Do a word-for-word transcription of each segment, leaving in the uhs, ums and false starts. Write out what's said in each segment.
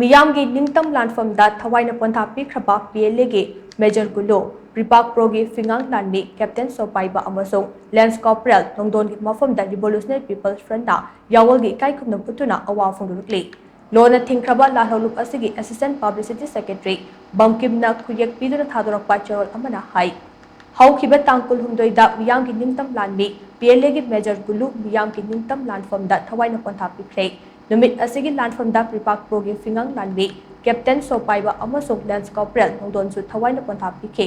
ꯃꯤꯌꯥꯝꯒꯤ ꯅꯤꯡꯇꯝ ꯂꯥꯟꯐꯝꯗ ꯊꯋꯥꯏꯅ ꯄꯣꯟꯊꯥ ꯄꯤꯈ꯭ꯔꯕ P L ꯑꯦꯒꯤ ꯃꯦꯖꯔ ꯒꯨꯂꯨ, ꯄ꯭ꯔꯤꯄꯥꯛ ꯄ꯭ꯔꯣꯒꯤ ꯐꯤꯉꯥꯡ ꯂꯥꯟꯃꯤ ꯀꯦꯞꯇꯦꯟ ꯁꯣꯄꯥꯏꯕ ꯑꯃꯁꯨꯡ ꯂꯦꯟꯁ ꯀꯣꯔꯄꯣꯔꯦꯜ ꯅꯣꯡꯗꯣꯟꯒꯤ ꯃꯐꯝꯗ ꯔꯤꯚꯣꯂꯨꯁꯅꯔꯤ ꯄꯤꯄꯜꯁ ꯐ꯭ꯔꯟꯠꯅ ꯌꯥꯋꯜꯒꯤ ꯏꯀꯥꯏ ꯈꯨꯝꯅꯕ ꯎꯠꯇꯨꯅ ꯑꯋꯥ ꯐꯣꯡꯗꯣꯔꯛꯂꯤ꯫ ꯂꯣꯟꯅ ꯊꯤꯡꯈ꯭ꯔꯕ ꯂꯥꯜꯍꯧꯂꯨꯞ ꯑꯁꯤꯒꯤ ꯑꯦꯁꯤꯁꯇꯦꯟꯠ ꯄꯕ꯭ꯂꯤꯁꯤꯇꯤ ꯁꯦꯀ꯭ꯔꯦꯇꯔꯤ ꯕꯪꯀꯤꯝꯅ ꯈꯨꯌꯦꯛ ꯄꯤꯗꯨꯅ ꯊꯥꯗꯣꯔꯛꯄ ꯆꯦꯔꯣꯜ ꯑꯃꯅ ꯍꯥꯏ, ꯍꯧꯈꯤꯕ ꯇꯥꯡ ꯀꯨꯟꯍꯨꯝꯗꯣꯏꯗ ꯃꯤꯌꯥꯝꯒꯤ ꯅꯤꯡꯇꯝ ꯂꯥꯟꯃꯤ ꯄꯤ ꯑꯦꯜ ꯑꯦꯒꯤ ꯃꯦꯖꯔ ꯒꯨꯂꯨ ꯃꯤꯌꯥꯝꯒꯤ ꯅꯤꯡꯇꯝ ꯂꯥꯟꯐꯝꯗ ꯊꯋꯥꯏꯅ ꯄꯣꯟꯊꯥ ꯄꯤꯈ꯭ꯔꯦ꯫ ꯅꯨꯃꯤꯠ ꯑꯁꯤꯒꯤ ꯂꯥꯟꯐꯝꯗ ꯄ꯭ꯔꯤꯄꯥꯛ ꯄ꯭ꯔꯣꯒꯤ ꯐꯤꯉꯥꯡ ꯂꯥꯟꯃꯤ ꯀꯦꯞꯇꯦꯟ ꯁꯣꯄꯥꯏꯕ ꯑꯃꯁꯨꯡ ꯂꯦꯟꯁ ꯀꯣꯔꯄꯣꯔꯦꯜ ꯅꯣꯡꯗꯣꯟꯁꯨ ꯊꯋꯥꯏꯅ ꯄꯣꯟꯊꯥ ꯄꯤꯈꯤ꯫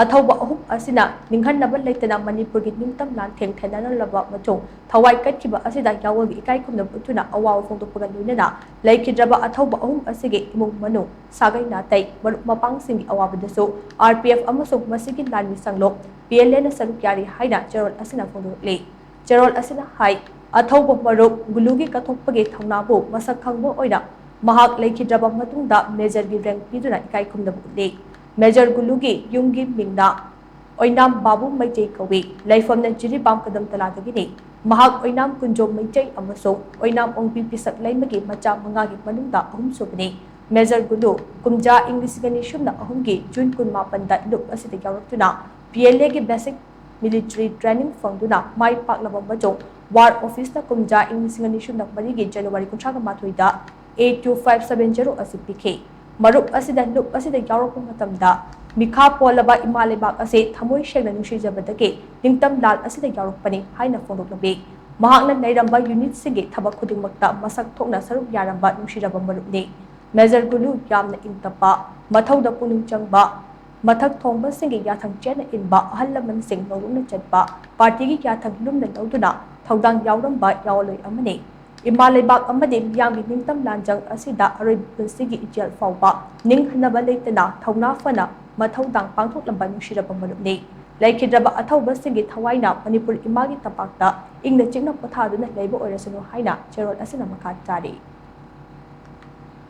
ꯑꯊꯧꯕ ꯑꯍꯨꯝ ꯑꯁꯤꯅ ꯅꯤꯡꯍꯟꯅꯕ ꯂꯩꯇꯅ ꯃꯅꯤꯄꯨꯔꯒꯤ ꯅꯤꯡꯇꯝ ꯂꯥꯟꯊꯦꯡ ꯊꯦꯡꯅꯅꯔꯕ ꯃꯇꯨꯡ ꯊꯋꯥꯏ ꯀꯠꯈꯤꯕ ꯑꯁꯤꯗ ꯌꯥꯋꯜꯒꯤ ꯏꯀꯥꯏ ꯈꯨꯝꯅꯕ ꯎꯠꯇꯨꯅ ꯑꯋꯥꯕ ꯐꯣꯡꯗꯣꯛꯄꯒ ꯂꯣꯏꯅꯅ ꯂꯩꯈꯤꯗ꯭ꯔꯕ ꯑꯊꯧꯕ ꯑꯍꯨꯝ ꯑꯁꯤꯒꯤ ꯏꯃꯨꯡ ꯃꯅꯨꯡ, ꯁꯥꯒꯩ ꯅꯥꯇꯩ, ꯃꯔꯨꯞ ꯃꯄꯥꯡꯁꯤꯡꯒꯤ ꯑꯋꯥꯕꯗꯁꯨ ꯑꯥꯔ ꯄꯤ ꯑꯦꯐ ꯑꯃꯁꯨꯡ ꯃꯁꯤꯒꯤ ꯂꯥꯟꯃꯤ ꯁꯪꯂꯣꯞ ꯄꯤ ꯑꯦꯜ ꯑꯦꯅ ꯁꯔꯨꯛ ꯌꯥꯔꯤ ꯍꯥꯏꯅ ꯆꯦꯔꯣꯜ ꯑꯁꯤꯅ ꯐꯣꯡꯗꯣꯛꯂꯤ꯫ ꯆꯦꯔꯣꯜ ꯑꯁꯤꯅ ꯍꯥꯏ, ꯑꯊꯧꯕ ꯃꯔꯨꯞ ꯒꯨꯂꯨꯒꯤ ꯀꯠꯊꯣꯛꯄꯒꯤ ꯊꯧꯅꯥꯕꯨ ꯃꯁꯛ ꯈꯪꯕ ꯑꯣꯏꯅ ꯃꯍꯥꯛ ꯂꯩꯈꯤꯗ꯭ꯔꯕ ꯃꯇꯨꯡꯗ ꯃꯦꯖꯔꯒꯤ ꯔꯦꯡ ꯄꯤꯗꯨꯅ ꯏꯀꯥꯏ ꯈꯨꯝꯅꯕ ꯎꯠꯂꯤ꯫ ꯃꯦꯖꯔ ꯒꯨꯂꯨꯒꯤ ꯌꯨꯝꯒꯤ ꯃꯤꯡꯅ ꯑꯣꯏꯅꯥꯝ ꯕꯥꯕꯨ ꯃꯩꯇꯩ ꯀꯧꯏ꯫ ꯂꯩꯐꯝꯅ ꯖꯤꯔꯤꯕꯥꯝ ꯀꯗꯝ ꯇꯂꯥꯗꯒꯤꯅꯤ꯫ ꯃꯍꯥꯛ ꯑꯣꯏꯅꯥꯝ ꯀꯨꯟꯖꯣꯝ ꯃꯩꯇꯩ ꯑꯃꯁꯨꯡ ꯑꯣꯏꯅꯥꯝ ꯑꯣꯡꯕꯤ ꯄꯤꯁꯛ ꯂꯩꯃꯒꯤ ꯃꯆꯥ ꯃꯉꯥꯒꯤ ꯃꯅꯨꯡꯗ ꯑꯍꯨꯝꯁꯨꯕꯅꯤ꯫ ꯃꯦꯖꯔ ꯒꯨꯂꯨ ꯀꯨꯝꯖꯥ ꯏꯪ ꯂꯤꯁꯤꯡ ꯑꯅꯤ ꯁꯨꯞꯅ ꯑꯍꯨꯝꯒꯤ ꯖꯨꯟ ꯀꯨꯟꯃꯥꯄꯟꯗ ꯂꯨꯞ ꯑꯁꯤꯗ ꯌꯥꯎꯔꯛꯇꯨꯅ ꯄꯤ ꯑꯦꯜ ꯑꯦꯒꯤ ꯕꯦꯁꯤꯛ ꯃꯤꯂꯤꯇꯔꯤ ꯇ꯭ꯔꯦꯅꯤꯡ ꯐꯪꯗꯨꯅ ꯃꯥꯏ ꯄꯥꯛꯂꯕ ꯑꯃꯁꯨꯡ ꯋꯥꯔ ꯑꯣꯐꯤꯁꯇ ꯀꯨꯝꯖꯥ ꯏꯪ ꯂꯤꯁꯤꯡ ꯑꯅꯤ ꯁꯨꯞꯅ ꯃꯔꯤꯒꯤ ꯖꯅꯋꯥꯔꯤ ꯀꯨꯟꯊ꯭ꯔꯥꯒ ꯃꯥꯊꯣꯏꯗ ꯑꯦ ꯇꯨ ꯐꯥꯏꯚ ꯁꯚꯦꯟ ꯖꯦꯔꯣ ꯑꯁꯤ ꯄꯤꯈꯤ꯫ ꯃꯔꯨꯞ ꯑꯁꯤꯗ ꯂꯨꯞ ꯑꯁꯤꯗ ꯌꯥꯎꯔꯛꯄ ꯃꯇꯝꯗ ꯃꯤꯈꯥ ꯄꯣꯜꯂꯕ ꯏꯃꯥ ꯂꯩꯕꯥꯛ ꯑꯁꯤ ꯊꯃꯣꯏ ꯁꯦꯡꯅ ꯅꯨꯡꯁꯤꯖꯕꯗꯒꯤ ꯅꯤꯡꯇꯝ ꯂꯥꯜ ꯑꯁꯤꯗ ꯌꯥꯎꯔꯛꯄꯅꯤ ꯍꯥꯏꯅ ꯐꯣꯡꯗꯣꯛꯂꯝꯃꯤ꯫ ꯃꯍꯥꯛꯅ ꯂꯩꯔꯝꯕ ꯌꯨꯅꯤꯠꯁꯤꯡꯒꯤ ꯊꯕꯛ ꯈꯨꯗꯤꯡꯃꯛꯇ ꯃꯁꯛ ꯊꯣꯛꯅ ꯁꯔꯨꯛ ꯌꯥꯔꯝꯕ ꯅꯨꯡꯁꯤꯔꯕ ꯃꯔꯨꯞꯅꯤ꯫ ꯃꯦꯖꯔ ꯒꯨꯂꯨ ꯌꯥꯝꯅ ꯏꯪ ꯇꯞꯄ, ꯃꯊꯧꯗ ꯄꯨꯛꯅꯤꯡ ꯆꯪꯕ, ꯃꯊꯛ ꯊꯣꯡꯕꯁꯤꯡꯒꯤ ꯌꯥꯊꯪ ꯆꯦꯠꯅ ꯏꯟꯕ, ꯑꯍꯜ ꯂꯃꯟꯁꯤꯡ ꯅꯧꯔꯨꯛꯅ ꯆꯠꯄ, ꯄꯥꯔꯇꯤꯒꯤ ꯌꯥꯊꯪ ꯂꯨꯝꯅ ꯂꯧꯗꯨꯅ ꯊꯧꯗꯥꯡ ꯌꯥꯎꯔꯝꯕ ꯌꯥꯑꯣꯟꯂꯣꯏ ꯑꯃꯅꯤ꯫ ꯏꯃꯥ ꯂꯩꯕꯥꯛ ꯑꯃꯗꯤ ꯃꯤꯌꯥꯝꯒꯤ ꯅꯤꯡꯇꯝ ꯂꯥꯟꯖꯪ ꯑꯁꯤꯗ ꯑꯔꯣꯏꯕ ꯄꯨꯟꯁꯤꯒꯤ ꯏꯆꯦꯜ ꯐꯥꯎꯕ ꯅꯤꯡꯍꯟꯅꯕ ꯂꯩꯇꯅ ꯊꯧꯅꯥ ꯐꯅ ꯃꯊꯧꯗꯥꯡ ꯄꯥꯡꯊꯣꯛꯂꯝꯕ ꯅꯨꯡꯁꯤꯔꯕ ꯃꯔꯨꯞꯅꯤ꯫ ꯂꯩꯈꯤꯗ꯭ꯔꯕ ꯑꯊꯧꯕꯁꯤꯡꯒꯤ ꯊꯋꯥꯏꯅ ꯃꯅꯤꯄꯨꯔ ꯏꯃꯥꯒꯤ ꯇꯝꯄꯥꯛꯇ ꯏꯪꯅ ꯆꯤꯛꯅ ꯄꯣꯊꯥꯗꯨꯅ ꯂꯩꯕ ꯑꯣꯏꯔꯁꯅꯨ ꯍꯥꯏꯅ ꯆꯦꯔꯣꯜ ꯑꯁꯤꯅ ꯃꯈꯥ ꯇꯥꯔꯤ꯫